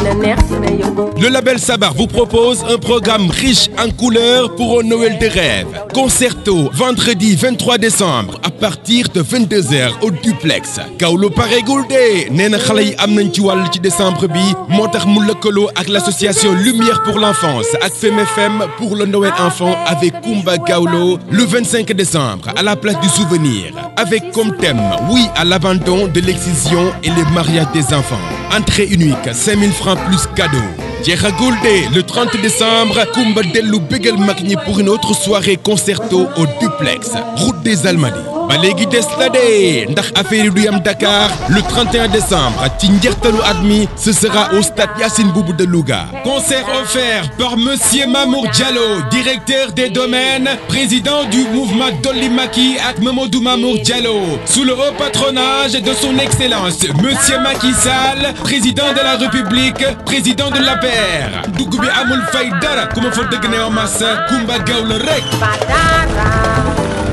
Le label Sabar vous propose un programme riche en couleurs pour un Noël de rêve. Concerto, vendredi 23 décembre à partir de 22h au duplex. Kaolo paregul de nee na xale yi am nañ ci wàll ci décembre bi moo tax mu lëkkaloo ak l'association Lumière pour l'enfance ak FEMEFEM pour le Noël enfant avec Kumba Gawlo le 25 décembre à la place du souvenir avec comme thème oui à l'abandon de l'excision et le mariage des enfants. Entrée unique 5000 francs plus cadeau. jeexagul de le 30 décembre Kumba dellu bégal mag ñi pour une autre soirée concerto au duplex route des Almadies. ba léegi des na de ndax affaire yi du yam Dakar le 31 décembre ci njeextalu at mi ce sera au stade Yassine Boubou de Louga. Concert offert par monsieur Mamour Diallo, directeur des domaines, président du mouvement Dolli Macky ak Mamadou Mamour Diallo, sous le haut patronage de son excellence monsieur Macky Sall, président de la République, président de l'APR. dugg bi amul fay dara ku ma fa dëgg ne wa massa Kumba Gawlo rek.